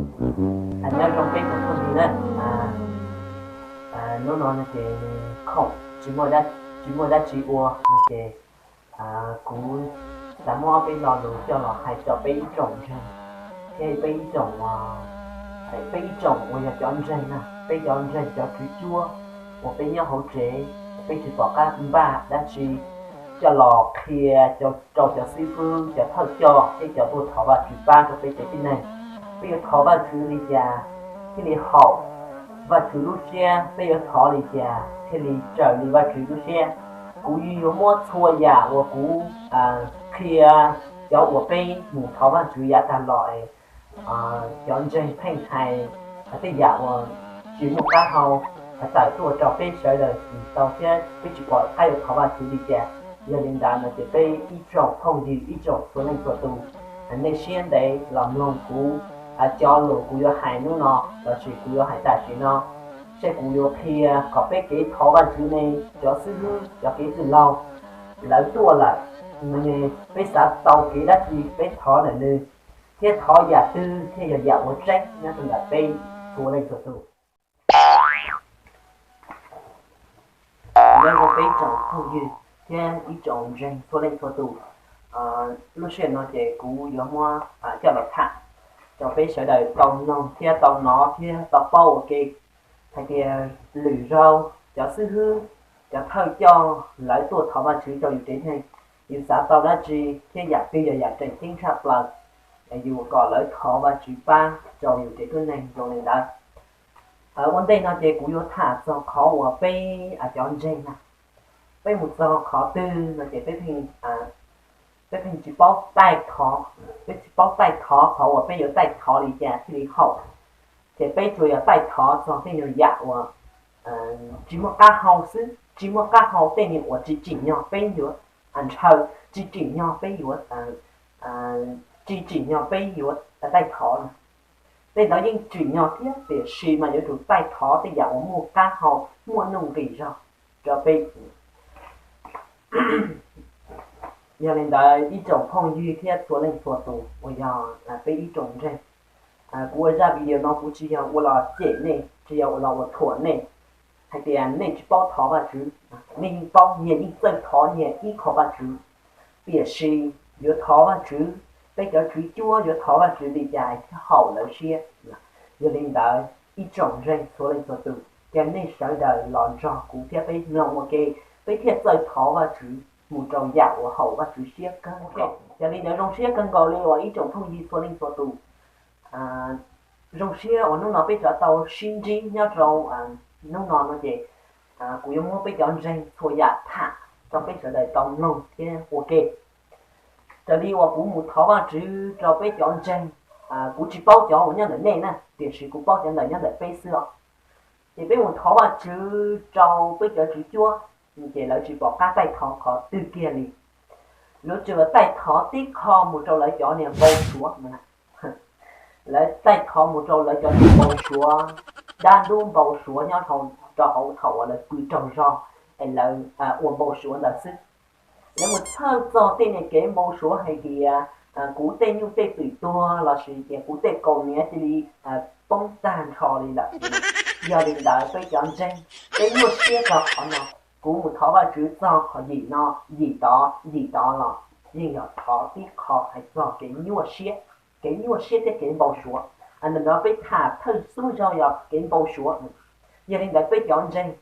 Nyob zoo peb tsoom phooj ywg na, hnub no no ces khoom tsis muaj, tsis muaj dab tsi ua no ces kuv xav muab ob peb lo lus coj los hais rau peb ib tsoom ntseeg thiab peb ib tsoom, peb ib tsoom uas yog cov ntseeg na, peb cov ntseeg cov kwv cuab uas peb nyob hauv tsev, peb tsis pom qab npaj dab tsi coj los qhia rau cov xib fwb, cov thawj coj thiab cov tuaj thov Vajtswv pab rau peb cov tib neeg. Peb yuav thov Vajtswv li cas thiaj li haum Vajtswv lub siab, peb yuav thov li cas thiaj li raws li Vajtswv lub siab. Kuv yuav muab txhua yam uas kuv qhia cov uas peb mus thov Vajtswv yav tag los, cov ntseeg pheej hais tej yam uas tsis muaj qab hau tawm tuaj rau peb sawv daws tau thiab peb tsis pom qab yuav thov Vajtswv li cas. Yog li ntawd no ces peb ib tsoom phooj ywg ib tsoom txhua leej txhua tus, nej siab ntev los mloog kuv cov lus kuv yuav hais hnub no lossis kuv yuav hais tam sim no, seb kuv yuav qhia kom peb kev thov Vajtswv ne, cov xib hwb cov kev txwj laug lawv tuaj lawm, peb xav tau kev dab tsi peb thov ntawm nws, thiab thov yam twg thiaj yog yam uas tseeb nyob rau ntawm peb txhua leej txhua tus. Nyob zoo peb tsoom phooj ywg thiab ib tsoom ntseeg txhua leej txhua tus, lub sij hawm no ces kuv yuav muab coj los tham rau peb sawv daws tau mloog thiab tau hnov thiab tau paub ua ke hais tias lwm zaug cov xib hwb, cov thawj coj lawv tuaj thov Vajtswv rau yus tsev neeg, yus xav tau dab tsi thiab yam twg yog yam tseem ceeb tshaj plaws, yus kom lawv thov Vajtswv pab rau yus tsev neeg zoo li ntawd. Ua ntej no ces kuv yuav tham txog qhov uas peb cov ntseeg na, peb mus txog qhov twg no ces peb pheej tsis paub taij thov, peb tsis paub taij thov qhov uas peb yuav taij thov li cas thiaj li haum. Ces peb tsuas yog taij thov txog tej nyuag yam uas tsis muaj qab hau xwb, tsis muaj qab hau tej nyuag uas tsis tsim nyog peb yuav ntshaw, tsis tsim nyog peb yuav, tsis tsim nyog peb yuav taij thov no. Tej ntawd yeej tsim nyog thiab tiam sis mas yuav tsum taij thov tej yam uas muaj qab hau, muaj nuj nqis zog rau peb. Yog li ntawd ib tsoom phooj ywg thiab txhua leej txhua tus uas yog peb ib tsoom ntseeg, kuv ua zaj video no kuv tsis yog ua los cem nej, tsis yog ua los ua thuam nej hais tias nej tsis paub thov Vajtswv. Nej yeej paub, nyias yeej txawj thov nyias ib qho Vajtswv, tiam sis yuav thov Vajtswv, peb cov tswv cuab yuav thov Vajtswv li cas thiaj haum lawv siab. Yog li ntawd ib tsoom ntseeg txhua leej txhua tus, ces nej sawv daws los nrog kuv thiab peb mloog ua ke, peb thiaj txawj thov Vajtswv mus rau yam uas haum Vajtswv siab kawg nkaus. Yog li ntawd zoo siab kawg nkaus li uas ib tsoom phooj ywg txhua leej txhua tus, zoo siab uas hnub no peb sawv tau sib ntsib nyob rau hnub no no ces kuv yuav muab peb cov ntseeg txhua yam tham rau peb sawv daws tau mloog thiab ua ke. Raws li uas kuv mus thov Vajtswv rau peb cov ntseeg, kuv tsis paub cov uas nyob ntawm nej na, tiam sis kuv paub cov ntawm nyob ntawm peb xwb os. Ces peb mus thov Vajtswv rau peb cov tswv cuab, ces lawv tsis pom qab taij thov qhov twg kiag li. Lawv tsuas taij thov tib qho mus rau lawv cov niag npau suav. Lawv taij thov mus rau lawv cov niag npau suav, dab ntub npau suav nyob rau hauv thaum uas lawv pw tsaug zog es lawv ua npau suav ntawd xwb. Lawv mus txhawj txog tej niag kev npau suav hais tias kuv tej nyuj tej twm tuag lossis tias kuv tej kaus hniav cia li poob tag nrho li lawm. Yog li ntawd peb cov ntseeg, peb nyuaj siab txog qhov no. Kuv mus thov Vajtswv txog qhov yim no, yim tod, yim tod los yeej yog thov tib qho hais txog kev nyuaj siab, kev nyuaj siab thiab kev npau suav. Ntawm no peb tham thawj xub zaug yog kev npau suav. Yog li ntawd peb cov ntseeg,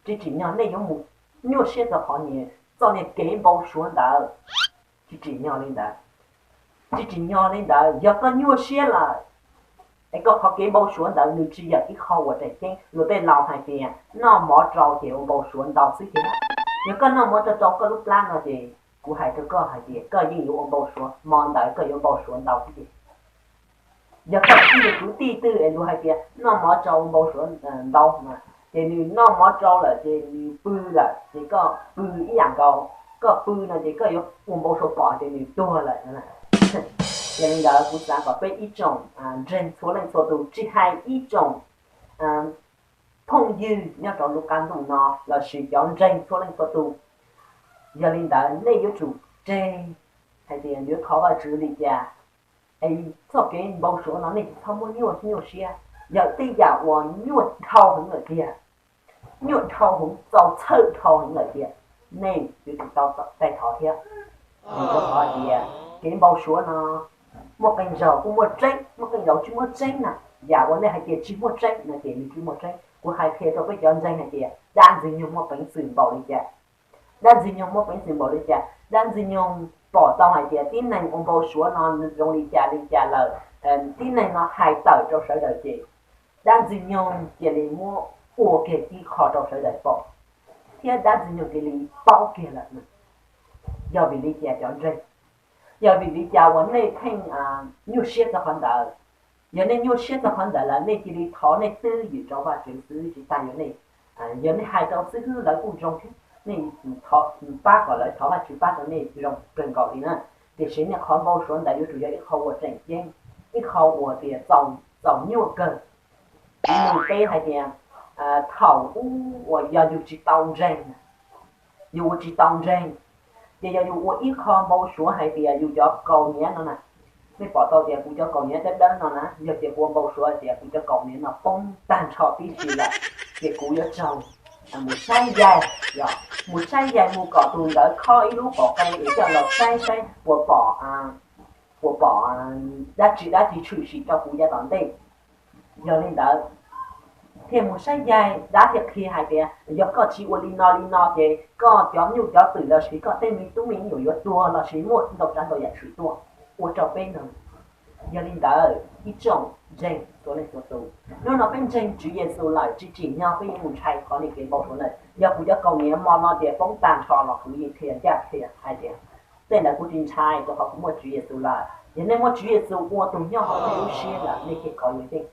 tsis tsim nyog nej yuav mus nyuaj siab txog qhov niag, txoj niag kev npau suav ntawd. Tsis tsim nyog li ntawd. Tsis tsim nyog li ntawd, yog koj nyuaj siab lawm es koj qhov kev npau suav ntawd nws tsis yog ib qho uas tseem ceeb. Luag tej laus hais tias noj mov rau ces ua npau suav ntau xwb ces. Yog koj noj mov rau rau koj lub plab no ces kuv hais rau koj hais tias koj yeej yuav ua npau suav, hmo ntawd koj yuav npau suav ntau xwb ces. Yog koj ib tug kwv tij twg es luag hais tias noj mov rau ua npau suav ntau na, ces nws noj mov rau lawm ces nws pw lawm ces koj pw ib yam nkaus. Koj pw no ces koj yuav ua npau suav pom tias nws tuag lawm. Yog li ntawd kuv xav kom peb ib tsoom ntseeg txhua leej txhua tus, tsis hais ib tsoom phooj ywg nyob rau lub qab ntuj no lossis cov ntseeg txhua leej txhua tus, yog li ntawd nej yuav tsum tseg hais tias yuav thov Vajtswv li cas. Es txoj kev npau suav no nej tsis txhob muab nyuaj nyuaj siab, yog tej yam uas nyuaj dhau heev lawm tiag, nyuaj dhau heev, txaus txhawj dhau heev lawm tiag, nej yuav tsum tau taij thov thiab. Kuv thov hais tias kev npau suav no muaj qee zaug kuj muaj tseeb, muaj qee zaug tsis muaj tseeb na. Yam uas nej hais tias tsis muaj tseeb no ces nws tsis muaj tseeb. Kuv hais qhia rau peb cov ntseeg hais tias dab ntxwg nyoog muaj peev xwm npaum li cas. Dab ntxwg nyoog muaj peev xwm npaum li cas? Dab ntxwg nyoog pom tau hais tias tib neeg ua npau suav no zoo li cas li cas lawm, tib neeg no hais tawm rau sawv daws ces dab ntxwg nyoog cia li muab ua kiag ib qho rau sawv daws pom, thiab dab ntxwg nyoog cia li paub kiag lawm. Yog vim li cas cov ntseeg? Yog vim li cas uas nej pheej nyuaj siab txog qhov ntawd? Yog nej nyuaj siab txog qhov ntawd lawm, nej cia li thov nej twj ywm rau Vajtswv xwb tsis tas yuav nej. Yog nej hais rau xib hwb lawv kuj zoo thiab, nej pab kom lawv thov Vajtswv pab rau nej zoo kawg nkaus li na. Tiam sis nej qhov npau suav ntawd yuav tsum yog ib qho uas tseem ceeb, ib qho uas tias txaus nyuaj kawg. Kuv nug peb hais tias, thaum ub uas yog yus tsis tau ntseeg, yus ua tsis tau ntseeg, ces yog yus ua ib qho npau suav hais tias yus cov kaus hniav no na, nej pom tau tias kuv cov kaus hniav dawb dawb no na, yog tias kuv ua npau suav hais tias kuv cov kaus hniav no poob tag nrho tib si lawm, ces kuv yuav tsaug mus saib yaig, mus saib yaig mus kom tus ntawd khob ib lub qhov qe es coj los saib saib puas pom, puas pom dab tsi dab tsi tshwm sim rau kuv yav tom ntej. Yog li ntawd, thiaj mus saib yaig, dab thiaj qhia hais tias yog koj tsis ua li no li no ces koj cov nyuj cov twm lossis koj tej me tub me nyuam yuav tuag lossis muaj ntau tsav ntau yam tshwm tuaj, ua rau peb no. Yog li ntawd ib tsoom ntseeg txhua leej txhua tus, hnub no peb ntseeg Tswv Yexus lawm, tsis tsim nyog peb yuav mus ntshai qhov li kev npau suav ntawd. Yog kuv cov kaus hniav mo no tias poob tag nrho los kuv yeej qhia ncaj qhia hais tias tej ntawd kuv tsis ntshai rau qhov kuv muaj Tswv Yexus lawm. Yog nej muaj Tswv Yexus ua tus nyob hauv nej lub siab lawm, nej thiaj kov yuav yeej.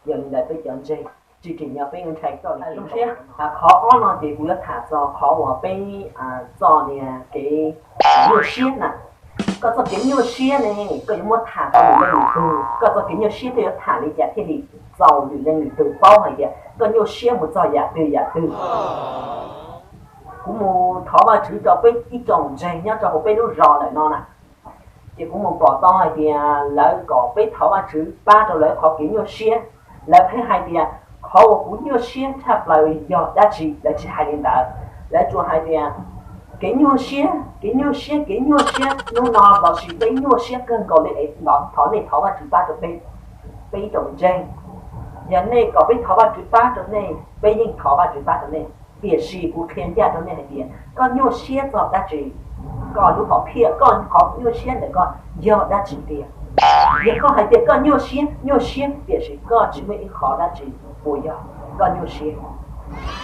Yog li ntawd peb cov ntseeg, tsis tsim nyog peb yuav ntshai txoj kev zoo siab. Qhov ob no ces kuv yuav tham txog qhov uas peb txoj niag kev nyuaj siab na. Koj txoj kev nyuaj siab ne, koj yuav muab tham rau lwm leej lwm tug, koj txoj kev nyuaj siab koj yuav tham li cas thiaj li txaus lwm leej lwm tug paub hais tias koj nyuaj siab mus txog yam twg yam twg. Kuv mus thov Vajtswv rau peb ib tsoom ntseeg nyob rau hauv peb lub zos ntawm no na, ces kuv mus pom tau hais tias lawv kom peb thov Vajtswv pab rau lawv qhov kev nyuaj siab. Lawv pheej hais tias qhov uas kuv nyuaj siab tshaj plaws yog dab tsi, lawv tsis hais li ntawd. Lawv tsuas hais tias kev nyuaj siab, kev nyuaj siab, kev nyuaj siab hnub no lossis peb nyuaj siab kawg nkaus li es thov nej thov Vajtswv pab rau peb, peb ib tsoom ntseeg. Yog nej kom peb thov Vajtswv pab rau nej, peb yeej thov Vajtswv pab rau nej. Tiam sis kuv qhia ncaj rau nej hais tias koj nyuaj siab txog dab tsi, koj lub hom phiaj, koj qhov nyuaj siab ntawm koj yog dab tsi tiag. Yog koj hais tias koj nyuaj siab, nyuaj siab, tiam sis koj tsis muaj ib qho dab tsi puas yog koj nyuaj siab?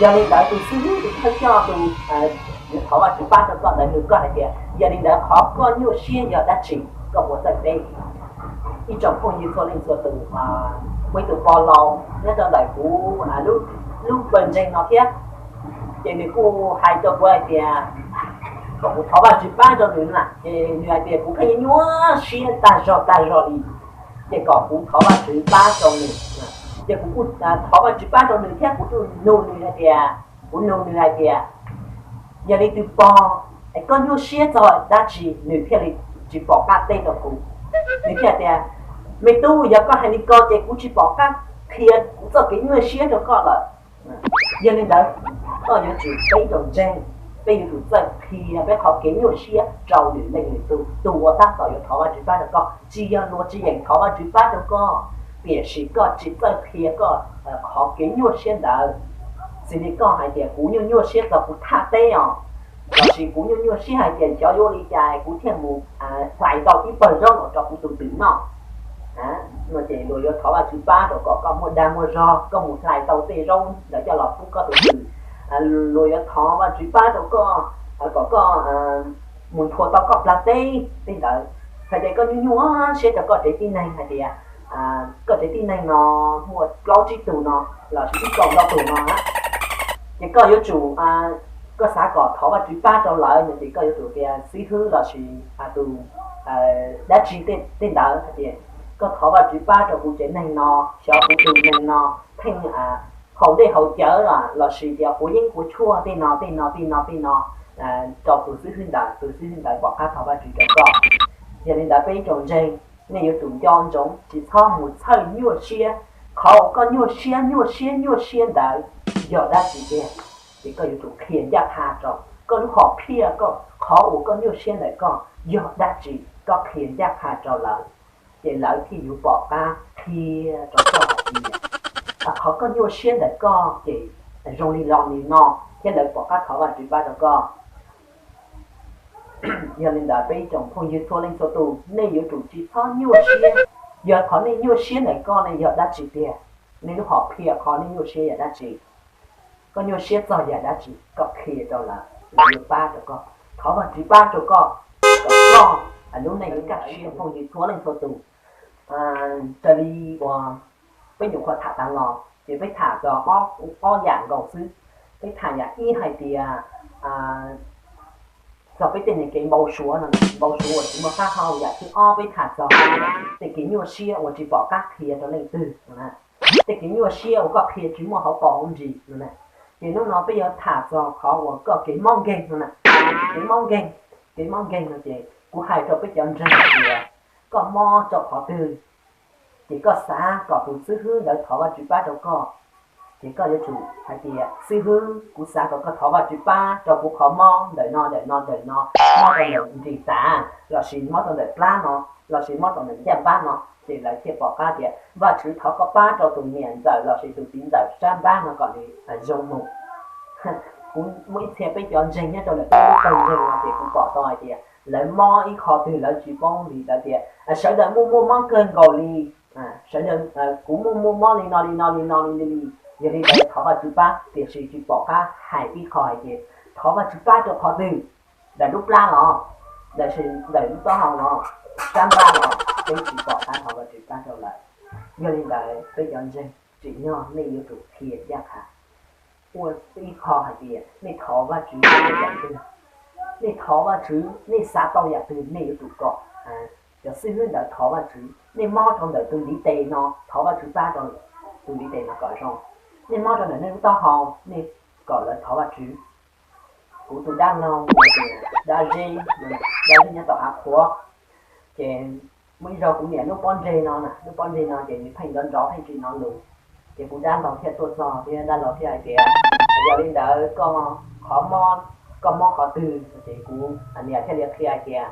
Yog li ntawd tus xib hwb tus thawj coj tus yuav thov Vajtswv pab rau koj ntawd nug koj hais tias yog li ntawd qhov koj nyuaj siab yog dab tsi, koj puas txawj teb? Ib tsoom phooj ywg txhua leej txhua tus, muaj ib tug pog laus nyob rau ntawm kuv lub pawg ntseeg no thiab, ces nws kuj hais rau kuv hais tias kom kuv thov Vajtswv pab rau nws na. Ces nws hais tias kuv pheej nyuaj siab tag zog tag zog li, ces kom kuv thov Vajtswv pab rau nws. Ces kuv kuj thov Vajtswv pab rau nws thiab kuv kuj nug nws hais tias, kuv nug nws hais tias yog li tus pog, es koj nyuaj siab txog dab tsi nws thiaj li tsis pom qab teb rau kuv? Nws thiaj tias me tub, yog koj hais li ko ces kuv tsis pom qab qhia kuv txoj kev nyuaj siab rau koj lawm. Yog li ntawd, koj yuav tsum, peb ib tsoom ntseeg, peb yuav tsum txawj qhia peb qhov kev nyuaj siab rau lwm leej lwm tus. Tus uas tab tom yuav thov Vajtswv pab rau koj tsis yog luag tsis yeem thov Vajtswv pab rau koj, tiam sis koj tsis txawj qhia koj qhov kev nyuaj siab ntawd. Xws li koj hais tias kuv nyuaj nyuaj siab txog kuv thaj teb os, lossis kuv nyuaj nyuaj siab hais tias xyov yuav ua li cas kuv thiaj mus hlais tau ib pawg zaub los rau kuv tus twm noj. No ces luag yuav thov Vajtswv pab rau kom koj muaj dag muaj zog, koj mus hlais tau tej zaub ntawd coj los pub koj tus twm. Luag yuav thov Vajtswv pab rau koj kom koj mus nthua tau koj plag teb tej ntawd. Hais tias koj nyuaj nyuaj siab rau koj tsev tib neeg hais tias koj tsev tib neeg no muaj plaub tsib tug no lossis ib kaum ntau tus no, ces koj yuav tsum, koj xav kom thov Vajtswv pab rau lawv no ces koj yuav tsum tias xib hwb lossis tus dab tsi tej ntawd hais tias koj thov Vajtswv pab rau kuv tsev neeg no, xyov kuv tus neeg no pheej haus dej haus cawv lossis tias quav yeeb quav tshuaj tej no tej no tej no tej no rau tus xib hwb ntawd, tus xib hwb ntawd pom qab thov Vajtswv rau koj. Yog li ntawd peb ib tsoom ntseeg, Nej yuav tsum nco ntsoov tsis txhob mus txhawj nyuaj siab. Qhov uas koj nyuaj siab nyuaj siab nyuaj siab ntawd yog dab tsi tiag? Ces koj yuav tsum qhia ncaj qha rau koj lub hom phiaj koj, qhov uas koj nyuaj siab ntawm koj yog dab tsi, koj qhia ncaj qha rau lawv, ces lawv thiaj yuav pom qab qhia rau koj hais tias qhov koj nyuaj siab ntawm koj ces zoo li los li no, thiab lawv pom qab thov Vajtswv pab rau koj. Yog li ntawd peb ib tsoom phooj ywg txhua leej txhua tus, nej yuav tsum tsis txhob nyuaj siab. Yog qhov nej nyuaj siab ntawm koj ne yog dab tsi tiag? Nej lub hom phiaj qhov nej nyuaj siab yog dab tsi? Koj nyuaj siab txog yam dab tsi, koj qhia rau lawv, lawv yuav pab rau koj. Thov Vajtswv pab rau koj, kom koj lub neej yuav kaj siab. Phooj ywg txhua leej txhua tus, raws li uas peb nyuam qhuav tham tas los ces peb tham txog ob yam nkaus xwb. Peb tham yam ib hais tias txog peb tej niam kev npau suav no, npau suav uas tsis muaj qab hau. Yam thib ob peb tham txog tej kev nyuaj siab uas tsis pom qab qhia rau leej twg no, tej kev nyuaj siab uas koj qhia tsis muaj hauv paus hauv ntsis no. Ces hnub no peb yuav tham txog qhov uas koj kev mob nkeeg no na. Kev mob nkeeg, kev mob nkeeg no ces kuv hais rau peb cov ntseeg hais tias koj mob rau qhov twg, ces koj xav kom tus xib hwb ntawd thov Vajtswv pab rau koj, ces koj yuav tsum hais tias, xib hwb, kuv xav kom koj thov Vajtswv pab rau kuv qhov mob ntawm no ntawm no ntawm no, mob rau ntawm nris tav, lossis mob rau ntawm plab no, lossis mob rau ntawm ncaj npab no. Ces lawv thiaj pom qab tias, Vajtswv, thov koj pab rau tus niam ntxawm lossis tus txiv ntxawm sab npab no kom nws zoo mus. Kuv muaj ib txhia peb cov ntseeg nyob rau lawm peb lub kawg ntseeg no ces kuv pom tau hais tias lawv mob ib qho twg lawv tsis paub li, lawv tias, sawv daws muaj muaj mob kawg nkaus li, sawv daws, kuv muaj muaj mob li no li no li no li li. Yog li ntawd thov Vajtswv pab, tiam sis tsis pom qab hais ib qho hais tias thov Vajtswv pab rau qhov twg, ntawm lub plab los, ntawm lub taub hau los, sab npab los, peb tsis pom qab thov Vajtswv pab rau lawv. Yog li ntawd peb cov ntseeg, tsim nyog nej yuav tsum qhia ncaj qha. Ua ib qho hais tias nej thov Vajtswv rau yam twg, nej thov Vajtswv, nej xav tau yam twg nej yuav tsum kom cov xib hwb ntawd thov Vajtswv. Nej mob rau ntawm tus ntiv tes no, thov Vajtswv pab rau tus ntiv tes no kom zoo. Nej mob rau ntawm nej lub taub hau, nej kom lawv thov Vajtswv. Kuv tus dab laug, dab zeb, dab zeb nyob tom Av Qhuav, ces muaj ib zaug kuv niam lub pob ntseg no, lub pob ntseg no ces nws pheej nrov nrov pheej tsis hnov lus. Ces kuv dab laug thiaj tuaj txog thiab dab laug thiaj hais tias, yog li ntawd koj qhov mob, koj mob qhov twg? Ces kuv niam thiaj li qhia hais tias,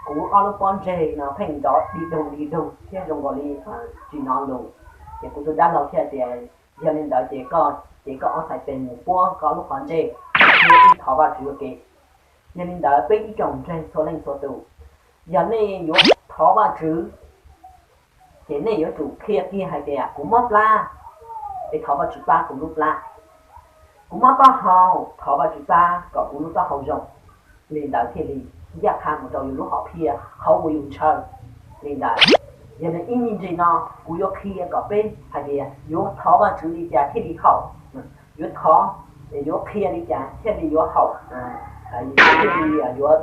kuv ob lub pob ntseg no pheej nrov dig doog dig doog thiab zoo nkaus li tsis hnov lus. Ces kuv tus dab laug thiaj tias, yog li ntawd ces koj, ces koj ob txhais tes mus puab koj lub qhov ntsej thiab wb thov Vajtswv ua ke. Yog li ntawd peb ib tsoom ntseeg txhua leej txhua tus, yog nej yuav thov Vajtswv, ces nej yuav tsum qhia kiag hais tias kuv mob plab, es thov Vajtswv pab kuv lub plab. Kuv mob taub hau, thov Vajtswv pab kom kuv lub taub hau zoo. Li ntawd thiaj li ncaj qha mus rau yus lub hom phiaj qhov uas yus ntshaw. Li ntawd, yog li ib me ntsis no kuv yuav qhia kom peb hais tias yuav thov Vajtswv li cas thiaj li haum, yuav thov, yuav qhia li cas thiaj li yuav haum, thiaj li yuav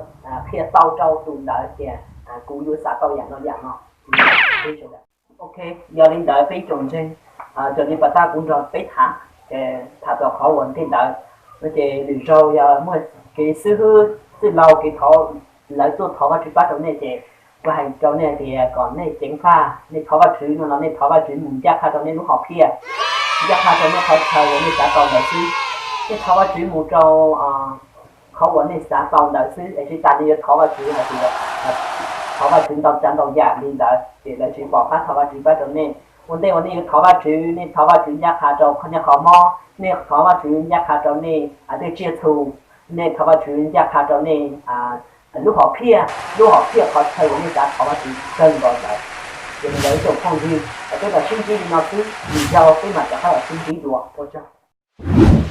qhia tau rau tus ntawd tias kuv yuav xav tau yam no yam no. Ok, yog li ntawd peb ib tsoom ntseeg, raws li pas tas kuv nrog peb tham, tham txog qhov uas ntej ntawd no ces lwm zaug yog muaj kev xib hwb txwj laug kev thov, lawv tuaj thov Vajtswv pab rau nej ces kuv hais rau nej tias kom nej ceev faj, nej thov Vajtswv no los nej thov Vajtswv mus ncaj qha rau nej lub hom phiaj, ncaj qha rau nej qhov chaw uas nej xav tau ntawd xwb. Nej thov Vajtswv mus rau qhov uas nej xav tau ntawd xwb, es tsis tas nej yuav thov Vajtswv hais tias thov Vajtswv ntau tsav ntau yam li ntawd ces lawv tsis pom qab thov Vajtswv pab rau nej. Ua ntej uas nej yuav thov Vajtswv, nej thov Vajtswv ncaj qha rau qhov nej qhov mob, nej thov Vajtswv ncaj qha rau nej tej tsiaj txhu, nej thov Vajtswv ncaj qha rau nej lub hom phiaj, lub hom phiaj qhov chaw uas nej xav thov Vajtswv kawg nkaus ntawd. Ces li ntawd ib tsoom phooj ywg, peb mam sib ntsib li no xwb, lwm zaug peb mam rov qab los sib ntsib dua, ua tsaug.